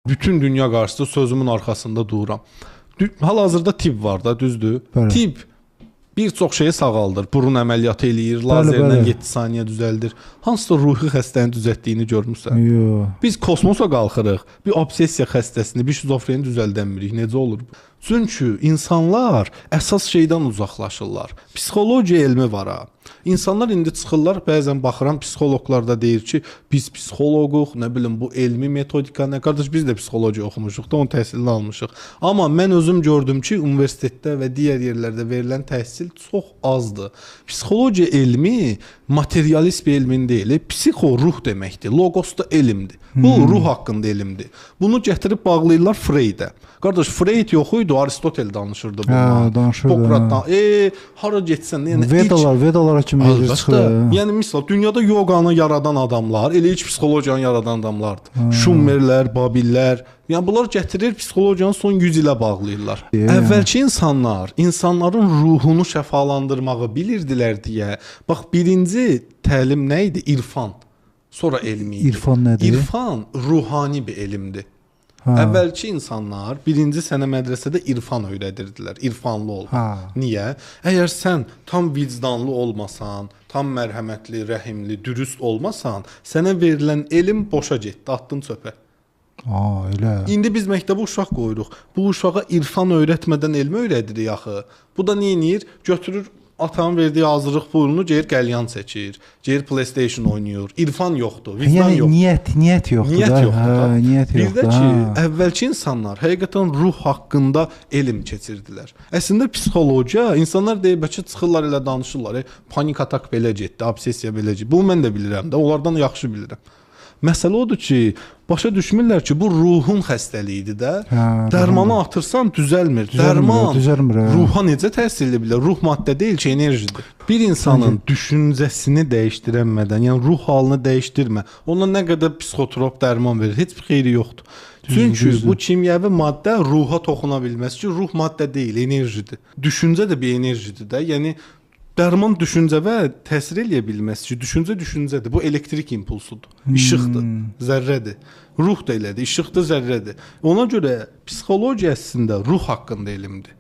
Bütün dünya qarşısında sözümün arxasında dururam. Hal-hazırda tibb var da, düzdür? Bəli. Tibb bir çox şeyi sağaldır. Burun əməliyyatı eləyir, lazerlə 7 saniyə düzəldir. Hansısa ruhi xəstəni düzəltdiyini görmüsən? Yox. Biz kosmosa qalxırıq, bir obsessiya xəstəsini, bir şizofreni düzəldənmirik. Necə olur bu? Çünki insanlar əsas şeydən uzaqlaşırlar. Psixologiya elmi var ha. İnsanlar indi çıxırlar, bəzən baxıram psixoloqlar da deyir ki, biz psixoloquq, nə bilim bu elmi metodika nə. Qardaş, biz də psixologiya oxumuşuq da, onun təhsilini almışıq. Amma mən özüm gördüm ki, universitetdə və digər yerlərdə verilən təhsil çox azdır. Psixologiya elmi materialist bir elmin deyil, psixo ruh deməkdir. Logos da elmdir. Bu ruh haqqında elmdir. Bunu gətirib bağlayırlar Freydə. Qardaş, Freyd yox idi, Aristotel danışırdı bundan. Hə, danışırdı. Sokratdan. Hara getsən, yəni Vedalara kimi gedir çıxır. Yəni misal dünyada yoqanı yaradan adamlar, elə ilk psixologiyanı yaradan adamlardır. Şumerlər, Babillər, yəni bunlar gətirir psixologiyanı son 100 ilə bağlayırlar. Əvvəlki insanlar insanların ruhunu şəfalandırmağı bilirdilər deyə. Bax, birinci təlim nə idi? İrfan. Sonra elmi idi. İrfan nədir? İrfan ruhani bir elmdir. Hə. Əvvəlki insanlar birinci sənə mədrəsədə irfan öyrədirdilər. İrfanlı ol. Hə. Niyə? Əgər sən tam vicdanlı olmasan, tam mərhəmətli, rəhimli, dürüst olmasan, sənə verilən elm boşa getdi, atdın çöpə. Aa, elə. İndi biz məktəbə uşaq qoyuruq. Bu uşağa irfan öyrətmədən elmi öyrədirik axı. Bu da nə eləyir? Götürür atanın verdiyi hazırlıq pulunu, gedir qəlyan çəkir, gedir PlayStation oynayır. İrfan yoxdur, vicdan yəni, yoxdur. Niyyət yoxdur. Niyyət da. yoxdur. Hə, niyyət Bir yoxdur. də ki, əvvəlki insanlar həqiqətən ruh haqqında elm keçirdilər. Əslində psixologiya, insanlar deyir bəlkə çıxırlar elə danışırlar, panik atak belə getdi, obsessiya belə getdi. Bunu mən də bilirəm də, onlardan yaxşı bilirəm. Məsələ odur ki, başa düşmürlər ki, bu ruhun xəstəliyidir də. Hə, Dərmanı atırsan düzəlmir. Dərman düzəlmir. Ruha necə təsir edə bilər? Ruh maddə deyil ki, enerjidir. Bir insanın düşüncəsini dəyişdirəmədən, yəni ruh halını dəyişdirmə. Ona nə qədər psixotrop dərman verir, heç bir xeyri yoxdur. Çünki bu kimyəvi maddə ruha toxuna bilməz ki, ruh maddə deyil, enerjidir. Düşüncə də bir enerjidir də. Yəni dərman düşüncəvə təsir eləyə bilməz ki, düşüncə düşüncədir. Bu elektrik impulsudur, işıqdır, zərrədir. Ruh da elədir, işıqdır, zərrədir. Ona görə psixologiya əslində ruh haqqında elmdir.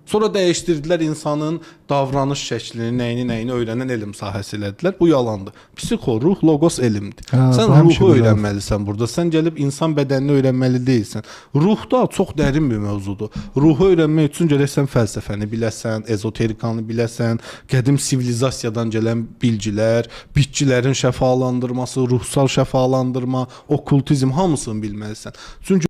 Sonra dəyişdirdilər insanın davranış şəklini, nəyini öyrənən elm sahəsi elədilər. Bu yalandır. Psixo, ruh, logos elmdir. Hə, Sən ruhu öyrənməlisən burada. Sən gəlib insan bədənini öyrənməli deyilsən. Ruh da çox dərin bir mövzudur. Ruhu öyrənmək üçün gərək sən fəlsəfəni biləsən, ezoterikanı biləsən, qədim sivilizasiyadan gələn bilgilər, bitkilərin şəfalandırması, ruhsal şəfalandırma, okkultizm hamısını bilməlisən. Çünki